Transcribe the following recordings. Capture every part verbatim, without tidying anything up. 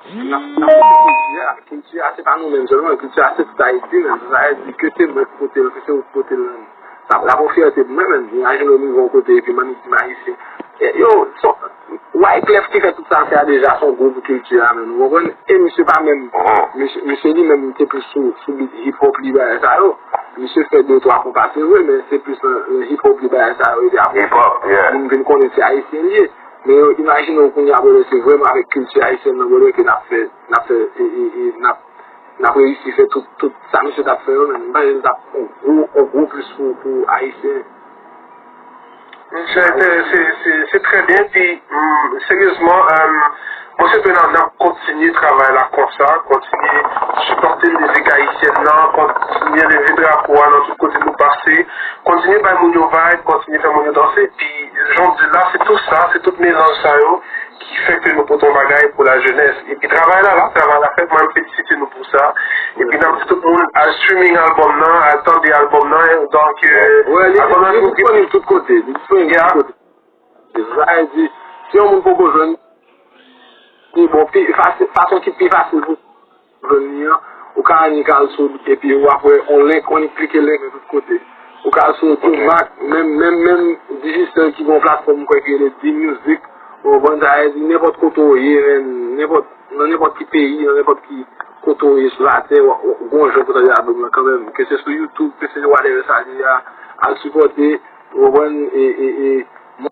N ap, n ap pote kilti a. Kilti a, se pa nou menm sèlman. Kilti a, se tout Ayiti menm. Sa vle di ke se mwen ki pote l, ke se ou ki pote l menm. Sa, l ap yon fyète pou mwen menm. Imajine w rive yon kote epi m annik di m ayisyen. E, yo, son, Wyclef ki fè tout sa l fè a deja, se yon gwo pou kilti a menm. Ou konprann? E misye pa menm, misye, misye li menm te plis sou, sou beat hip hop li bagay sa yo. Misye fè de twa konpa, se vre, men se plis nan, nan hip hop li bagay sa yo. Epi apre sa, moun vin konnen se ayisyen li ye. Men yo, imajine w kounye a, brother, se vrèman avèk kilti ayisyèn nan, brother, ke n ap fè, n ap fè, e, e, e, n ap, n ap reyisi fè tout, tout sa misye t ap fè yo, men m panse l t ap yon gwo, yon gwo plis pou, pou ayisyen. Se, se, se, se, se trè byen, pi, mm, seryezman, euh, mwen se ke n ap, n ap kontinye travay la konsa, kontinye sipòte mizik ayisyèn nan, kontinye leve drapo a nan tout kote nou pase, kontinye bay moun yo vibe, kontinye fè moun yo danse, pi jan w di la, se tou sa, se tout melanj sa yo ki fè ke nou pote yon bagay pou lajenès. Epi travay la la, travay la fèt, mwen m felisite nou pou sa. Epi n ap di tout moun al streaming albòm nan, al tande albòm nan, donk, euh, albòm nan li disponib tout kote, li disponib tout kote. Sa vle di, si yon moun poko jwenn, pi bon, pi fasil, fason ki pi fasil pou jwenn li an, ou ka annik al sou, epi w ap wè yon link, w annik klike link nan tout kote. Ou ka al sou Tupac, menm, menm, menm Digicel ki gen yon platfòm mwen kwè ki rele D-Music, ou konprann, sa vle di nenpòt kote w ye, menm, nenpòt, nan nenpòt ki peyi, nan nenpòt ki kote w ye sou latè, w, w, w gon jan pou tande albòm nan kanmenm, ke se sou YouTube, ke se whatever sa li ye a, al sipòte, ou konprann, e, e, e,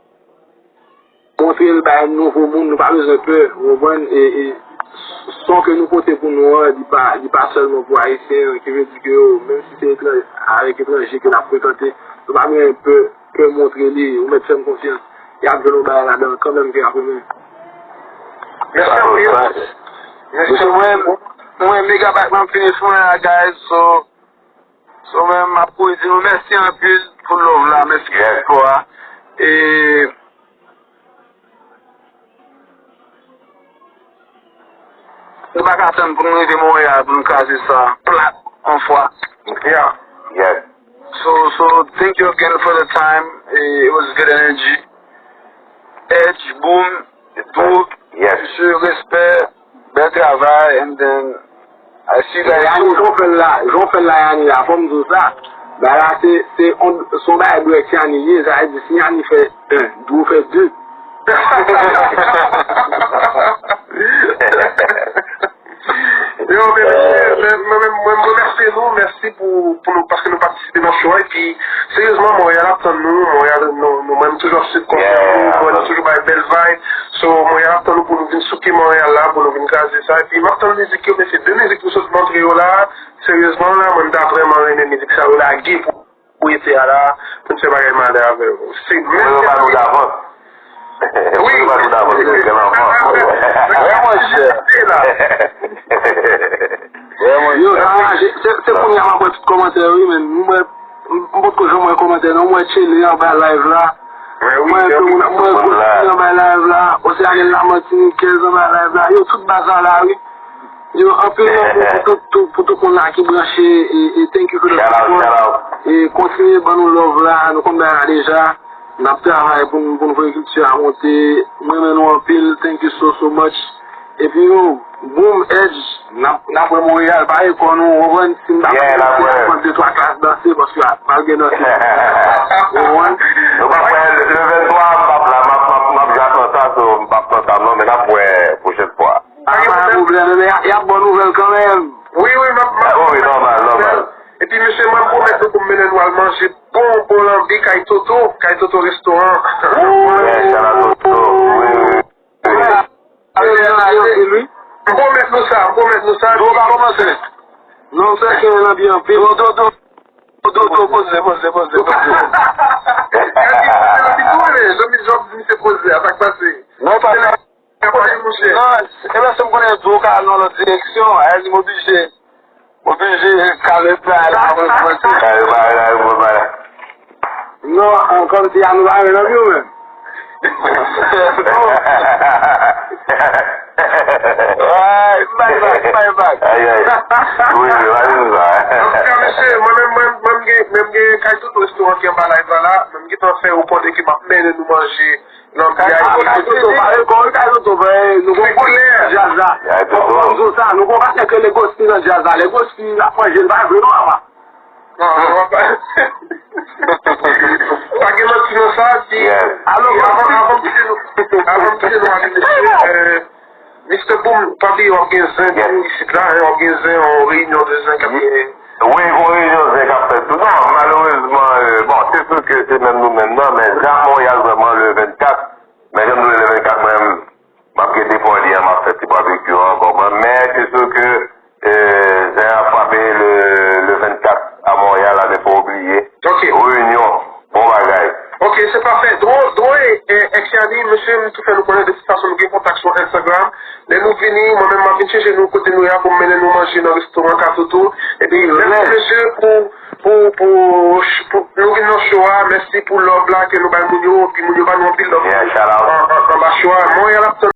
montre l bay nouvo moun, nou pa bezwen pè, ou konprann? E, e son ke nou pote pou nou an, li pa, li pa sèlman pou Ayisyen an, ki vle di ke yo, menm si se etran-, avèk etranje ke n ap frekante, nou pa bezwen pè, pè montre li, ou mèt fè m konfyans, y ap jwenn yon bagay ladan kanmenm ke y ap renmen. Mèsi anpil. Mèsi anpil. Mwen, mwen, Megabyte, mwen fini sou mwen la, guys, so, So, men, m ap kouri di nou mèsi anpil pou love la, mèsi pou sipò a. E, nou pa ka tann pou nou rive Monreyal pou nou kraze sa plat yon fwa. Yeah. Yeah. So, so, thank you again for the time. E, it was good energy. Edge, Boom, Duo, mesye, respè, bèl travay, and then, I see that. Yani, jan w fè l la, jan w fè l la, Yani, la, fò m di w sa. Bagay la, se, se on, se on bagay dirèk Yani ye, sa vle di, si Yani fè un, Duo fè deux. Yo, men, men, men, mwen menm, mwen, mwen remèsye nou, mèsi pou, pou nou, paske nou patisipe nan show a, epi, seryezman, Monreyal ap tann nou, Monreyal, nou, nou menm toujou ap swiv konsa, nou, nou toujou bay bèl vibe, so, Monreyal ap tann nou pou nou vin souke Monreyal la, pou nou vin kraze sa, epi m ap tann mizik yo, men se de mizik nou sot montre yo la, seryezman, la, mwen, m ta vrèman renmen mizik sa yo lage pou pou ete a la, pou n fè bagay male avè w. Se menm jan nou davans. Wi. Yo, sa, se, se, se kounye a m ap wè tout kòmantè, wi, men m wè, m, m potko janm wè kòmantè, non, m wè Tchele anba live la. M wè tout moun, m wè Gostin anba live la, Océane Lamatinikèz anba live la. Yo, tout baz la la, wi. Yo, anpil lanmou pou tout, tout, pou tout moun la ki branche, e, e thank you for the support. E kontinye ban nou love la, nou konn bagay la deja. N ap travay pou n, pou n voye kilti a monte. Mwen renmen nou anpil, thank you so, so much. Epi yo, Boom, Edge, n ap, n ap wè Monreyal, pa ekò nou, ou konprann, si m pa pran de twa klas danse, paske a, pral gen danse. Ou konprann? Nou p ap wè, le venntwa, m p ap la, m ap, m ap, m ap jwe Atlanta, so, m p ap nan tab non, men n ap wè pwochèn fwa. Pa gen pwoblèm, men y ap, y ap ba w nouvèl kanmenm. Wi, wi, m ap, m ap. Wi, wi, nòmal, nòmal. Epi, mesye, mwen pwomèt nou pou m mennen nou al manje bon, bon lanbi kay Toto, kay Toto restoran. Wi, shout out Toto. Wi, wi, wi. M pwomèt nou sa, m pwomèt nou sa. Dwo pa kòmanse. Non, sè ke lanbi anpil. Dwo, dwo, dwo. Dwo, dwo, poze, poze, poze, poze. Gade, lanbi tou, wi, lanbi, jan m di, se poze, a sa k pase. Non, pa Non, e paske m konnen dwo ka al nan lòt direksyon, a di m oblije, m oblije kale pla la, mwen, mwen, mwen. Kale pla la, mwen, mwen. Non, an, kòmsi a nou pa renmen nan biro menm. Ay, bay bak, bay bak. Ay, ay. Wi, wi, pa di nou sa. Antouka, mesye, mwen menm, mwen, mwen, mwen gen, mwen gen kay tout restoran ki anba live la, la. Mwen gentan fè yo konnen ke m ap mennen nou manje Nan kay Toto, pale kò, kay Toto, nou gon koulè nan djaz la. Kòm di w sa, nou gon pastè ke Legosi nan djaz la. Legosi ap manje, l pa jwe non, papa. Non, non, pa. Pa gen manti nan sa, si. Alò, avan, avan m kite nou, avan m kite nou ale, mesye, euh, Mister Boom, pa bliye w ap gen zen tou isit la, hein, w ap gen zen, yon reyinyon de zen k ap genyen. Wi, yon reyinyon zen k ap fèt tou. Non, malerezman, euh, bon, se sou ke se menm nou menm nan, men zen a Monreyal vrèman le vennkat, men jan m di w le vennkat, mwen, m ap gen depo li an, m ap fè ti babekyou an, konprann. Men se sou ke, euh, zen a frape le, le vennkat a Monreyal, a ne pa oubliye. Ok. Reyinyon, bon bagay. Ok, se pafè. Dwo, Dwo e, e, Ekyani, mesye, m tou fè nou konnen de tout fason nou gen kontak sou Instagram. Lè nou vini, mwen menm m ap vin chèche nou kote nou ye a pou m mennen nou manje nan restoran Katoto. Epi, mèsi mesye pou, pou, pou, pou nou vin nan show a. Mèsi pou love la ke nou bay moun yo. Epi moun yo ba nou anpil love an, an, anba show a. Monreyal ap tann